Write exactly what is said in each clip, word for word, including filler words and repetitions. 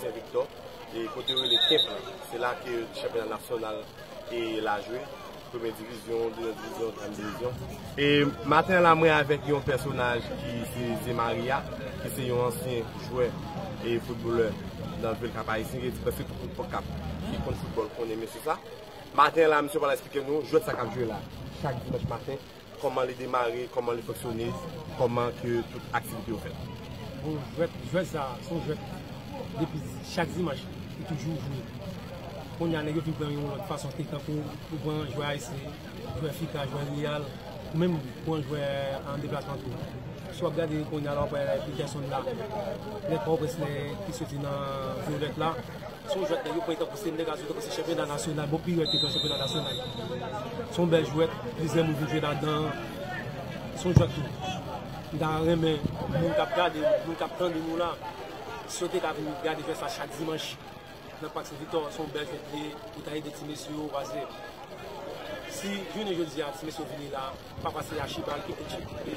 Sen Viktò, e kote yo rele Kemp lan. Se la ke chanpyona nasyonal e la jwe. Premye divizyon, dezyèm divizyon, twazyèm divizyon. E maten an la, mwen avèk yon pèsonaj ki se Ze Maria, ki se yon ansyen jwè e foutbolè nan vil Kap Ayisyen, ki di prèske tout moun Pòt Kap ki konn foutbòl konnen mesye sa. Maten an la, misye pral eksplike nou jwèt sa k ap jwe la chak dimanch maten, kòman li demare, kòman li fonksyone, kòman ke tout aktivite yo fèt. Bon, jwèt, jwèt sa, se yon jwèt depi chak dimanch, li toujou jwe. Kounye a, nèg yo fin pran yon lòt fason, se tankou ou pran jwè ayisyen, jwè Fika, jwè Real, ou menm pran jwè an deplasman tou. Si w ap gade kounye a la, w ap wè Peterson la, nèg Pòtoprens ki soti nan Viyolèt la, se yon jwèt nèg yo pran tankou se nèg a jwe tankou se chanpyona nasyonal, bon, pirèt ki pran chanpyona nasyonal. Se yon bèl jwèt, plizyè moun vin jwe ladan. Se yon jwèt tou. M ta renmen moun k ap gade, moun k ap tande nou la, si yo te ka vin gade jwèt sa chak dimanch nan Pak Sen Viktò, se yon bèl jwèt li ye, pou ta ede ti mesye yo, paske si jounen jodi a, ti mesye yo vini la, pafwa se Achibal ki koute, e,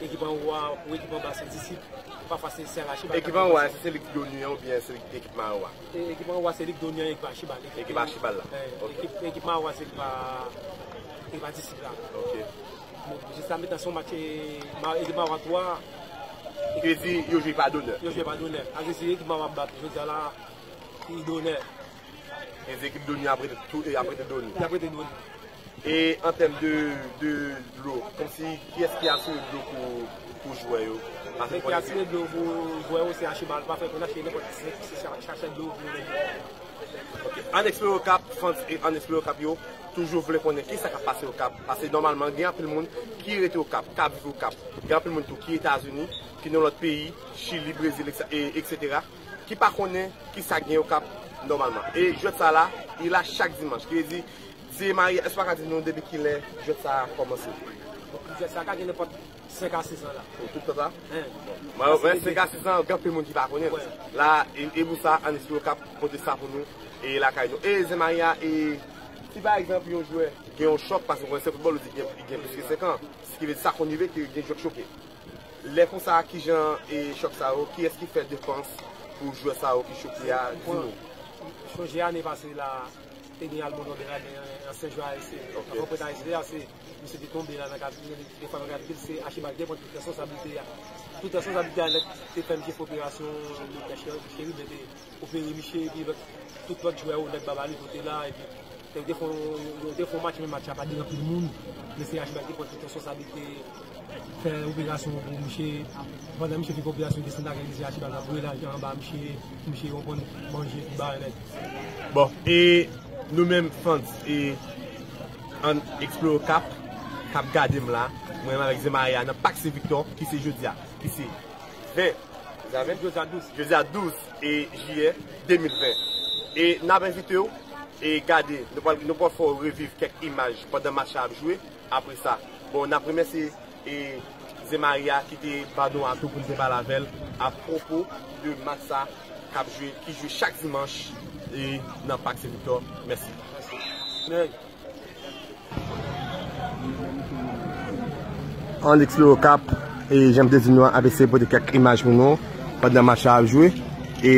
ekip anwo a, pou ekip anba se Disip, pafwa se sèl Achibal. Ekip anwo a, èske se li ki Doni an oubyen se li ki ekip Mawo a? E, ekip anwo a se li ki Doni an, ekip Achibal. Ekip Achibal la. Eh, ok. Ekip, ekip Mawo a se ekip a, ekip a Disip la. Ok. Bon, jiska prezan se yon match, e, Ma-, ekip Mawo a twa. Ki vle di yo jwe pa donè. Yo jwe pa donè. Sa vle di ekip Mawo a bat jodi a la, ki donè. Ki vle di ekip Doni ap rete tou, e ap rete Doni. Li ap rete Doni. E an tèm de, de dlo, kòmsi kiyès ki asire dlo pou, pou jwè yo? Nèg ki asire dlo pou jwè yo se Achibal, pa fè konn achte nenpòt ki se, se cha-, chachè dlo pou nèg yo. Ok. Ann Eksplore Okap, fans e Ann Eksplore Okap yo toujou vle konnen kisa k ap pase Okap, paske nòmalman gen anpil moun ki rete Okap, k ap viv Okap. Gen anpil moun tou ki Etazini, ki nan lòt peyi, Chili, Brezil, ekse-, e, etsetera, ki pa konnen kisa k gen Okap nòmalman. E jwèt sa la, li la chak dimanch. Ki vle di, Ze Maria, èske w pa ka di nou depi kilè jwèt sa a kòmanse? Jwèt sa a ka gen nenpòt senk a sis an la. Pou tout tan sa? Hein. Mwen, mwen, senk a sis an, gen anpil moun ki pa konnen. Wè. La, e, e pou sa, Ann Eksplore Okap pote sa pou nou, e lakay nou. E Ze Maria, e si pa egzanp yon jwè gen yon chòk, paske w konnen se foutbòl, ou di gen, gen plis ke senk an. Sa ki vle di sa konn rive ke gen jwè k choke. Lè konsa, kijan e chòk sa yo, kiyès ki fè defans pou jwè sa yo ki choke a, di nou. Chonje ane pase la, te gen Almond Robert la, gen ansyen jwè ayisyen. Ok. Nan konpèt ayisyen a, se misye te tonbe la nan kat, de fwa nan kat vil, se Achibal ki te pran tout responsablite a. Tout responsablite a nèt te fè misye fè operasyon, doktè Cheri, Cheri te opere misye, epi lòt, tout lòt jwè yo, nèg Babali pote la, epi yo te fè yon, yo te fè yon match, men match la pa t gen anpil moun, men se Achibal ki pran tout responsablite, fè operasyon pou misye, pandan misye fin fè operasyon, desann lakay misye, Achibal t ap voye lajan anba misye, pou misye konprann manje, tout bagay nèt. Bon, e nou menm, fans, e Ann Eksplore Okap, k ap gade m la, mwen menm avèk Ze Maria nan Pak Sen Viktò, ki se jodi a, ki se ven, se ven? Jodi a douz. Jodi a douz e jiyè de mil ven. E n ap envite w e gade, nou pral, nou pral fè w reviv kèk imaj pandan match la ap jwe. Apre sa, bon, n ap remèsye e Ze Maria ki te ba nou atou pou n te pale avè l apwopo de match sa k ap jwe, ki jwe chak dimanch e nan Pak Sen Viktò. Mèsi. Mèsi. Ann Eksplore Okap, e jan m te di nou an, ap eseye pote kèk imaj pou nou pandan match la ap jwe. E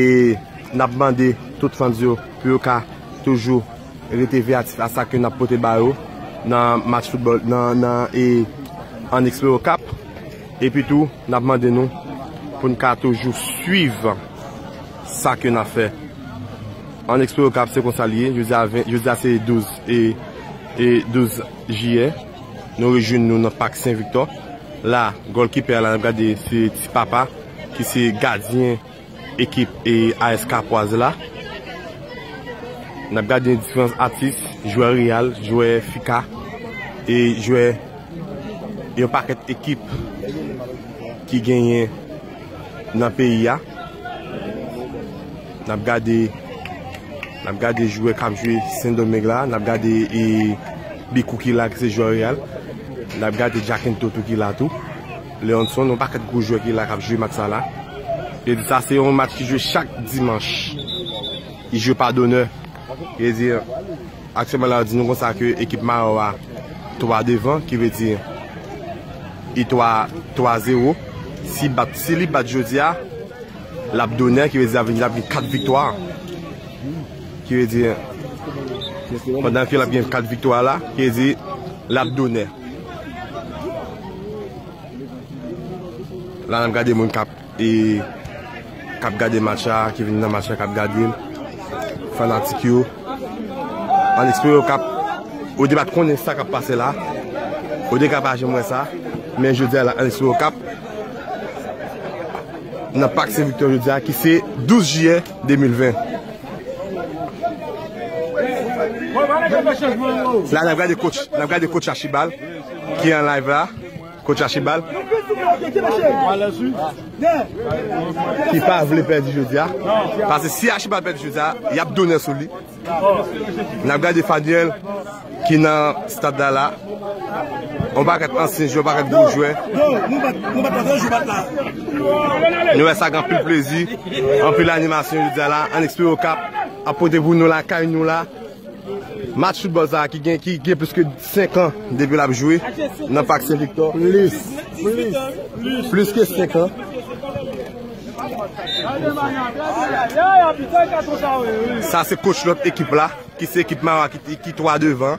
n ap mande tout fans yo pou yo ka toujou rete veyatif a sa ke n ap pote ba yo nan match foutbòl, nan, nan, e, Ann Eksplore Okap. Epi tou, n ap mande nou pou n ka toujou swiv sa ke n ap fè. Ann Eksplore Okap, se konsa l ye. Jodi a ven, jodi a se douz e, e douz jiyè. Nou rejwenn nou nan Pak Sen Viktò. La, gòlkipè la, n ap gade, se Ti Papa, ki se gadyen ekip e A S Kapwaz la. N ap gade diferan atis, jwè Real, jwè Fika, e jwè yon pakèt ekip ki genyen nan peyi a. N ap gade, n ap gade jwè k ap jwe Sendomeng la. N ap gade, e, Bikou ki la, ki se jwè Real. N ap gade Jacinto tou ki la tou. Leonson, yon pakèt gwo jwè ki la k ap jwe match sa la. E di sa, se yon match ki jwe chak dimanch. Li jwe pa donè. E di, aktyèlman la, yo di nou konsa ke ekip Mawo a twa devan, ki vle di, li twa, twa zewo. Si bat, si li bat jodi a, L ap donè, ki vle di l ap vin, l ap gen kat viktwa. Ki vle di, pandan ke l ap gen kat viktwa la, ki vle di l ap donè. La, n ap gade moun k ap, e, k ap gade match la, ki vin nan match la, k ap gade l. Fanatik yo. Ann espere yo k ap, yo te pa t konnen sa k ap pase la. Yo te ka pa janm wè sa. Men jodi a la, ann espere yo k ap nan Pak Sen Viktò jodi a, ki se douz jiyè de mil ven. La, n ap gade coach, n ap gade coach Archibald, ki an live la. Coach Archibald, ki pa vle pèdi jodi a. Paske si Archibald pèdi jodi a, y ap donè sou li. N ap gade Faniel, ki nan stad la la. Yon pakèt ansyen jwè, yon pakèt gwo jwè. Nou wè sa gen anpil plezi, anpil animasyon jodi a la. Ann espere yo k ap pote pou nou lakay nou la. Match foutbòl sa a ki gen, ki gen plis ke senk an depi l ap jwe nan Pak Sen Viktò. Plis, plis. Plis ke senk an. Sa se coach lòt ekip la, ki se ekip Mawa ki, ki twa devan.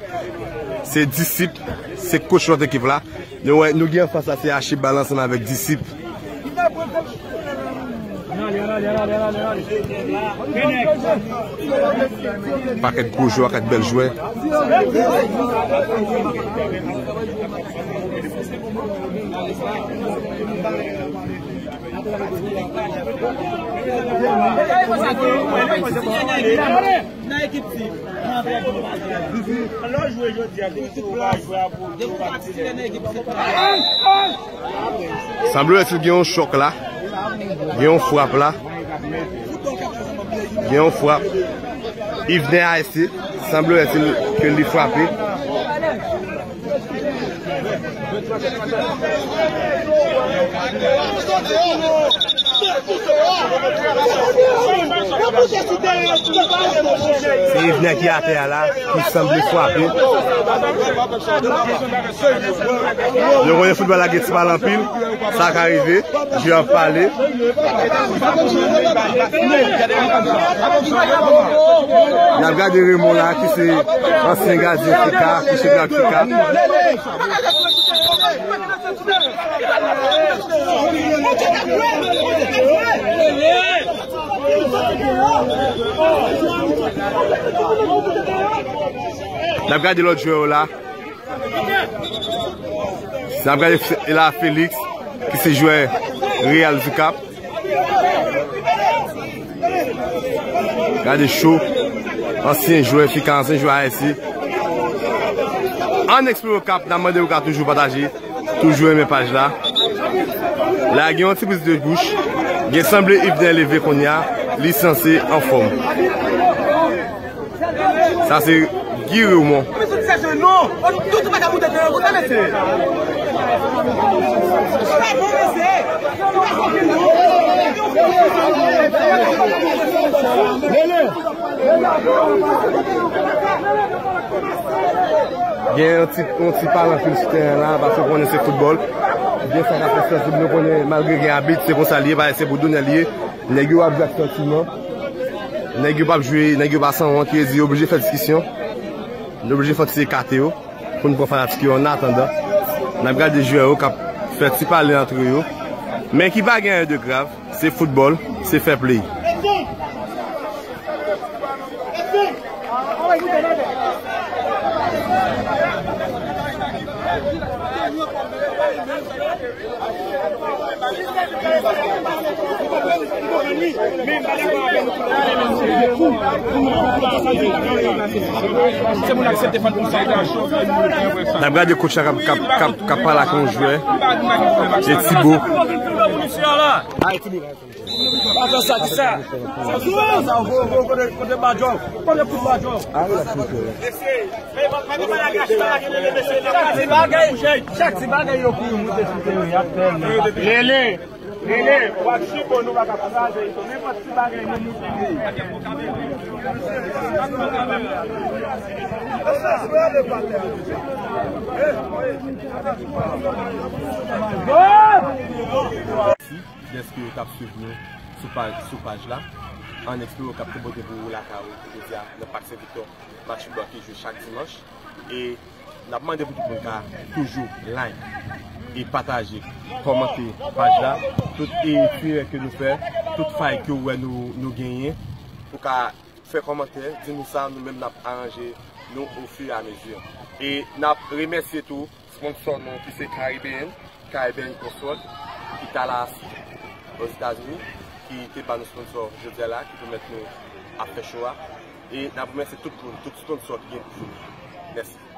Se Disip, se coach lòt ekip la. Nou wè, nou gen anfas la, se Archibald ansanm avèk Disip. Pakèt gwo jwè, pakèt bèl jwè. Nan ekip ti. Lè w jwe jodi a, depi w pa jwe a pou. Depi w pa titile nan ekip ti. Sanble wè si gen yon chòk la. Gen yon frap la. Gen yon frap. Yvener a eseye. Sanble wè si ke li frape. Se Yvener ki atè a la, ki sanble frape. Nou konnen foutbòl la gen ti mal anpil, sa ka rive. Jwe ap pale. N ap gade Raymond la, ki se ansyen gadyen Fika, ki se gad Fika. N ap gade lòt jwè yo la. N ap gade F-, la Félix, ki se jwè Real du Cap. Gade cho. Ansyen jwè Fika, ansyen jwè A S C. Ann eksplore Okap, n ap mande w ka toujou pataje, toujou renmen paj la. La gen yon ti priz de bouch. Gen sanble Yvener leve kounye a, li sanse anfòm. Sa se Guy Raymond. Gen yon ti, yon ti pale anpil sou teren la, paske w konnen se foutbòl. Gen sa k ap fè sansib, nou konnen malgre gen abit, se konsa l ye, paske se pou donè l ye. Nèg yo ap jwe ak santiman. Nèg yo p ap jwe, nèg yo pa sanwont, yo di yo oblije fè diskisyon. Nou oblije fè ti ekate yo pou n pran fanatik yo. Annatandan, n ap gade jwè yo k ap fè ti pale antre yo. Men ki pa gen anyen de grav, se foutbòl, se fair play. N ap gade coach la k ap, k ap, k ap, k ap pale ak yon jwè. Se Tibo. Pa fè sa, ki sa? Sa, sa, sa, kote, kote badjò? Kote kout badjò? Chak ti bagay, chak ti bagay yo kouri moute sou teren, y ap fè l. Lele, Lele, w ap chipo, nou pa ka kraze, nenpòt ti bagay nou moute li. Dèske yo t ap swiv nou. sou paj, sou paj la. An espere w kapte bote pou ou lakay ou jodi a nan Pak Sen Viktò, match foutbòl ki jwe chak dimanch. E n ap mande pou tout moun ka toujou like e pataje, kòmante paj la. Tout erè ke nou fè, tout fay ke w wè nou, nou genyen, ou ka fè kòmantè, di nou sa, nou menm n ap aranje nou au fur et à mesure. E n ap remèsye tou sponsò nou ki se Caribbean, Caribbean Consult, ki Tallahassee, Ozetazini, ki te ba nou sponsò jodi a la, ki pèmèt nou ap fè show a. E n ap remèsye tout moun, tout sponsò ki gen pou nou. Mèsi.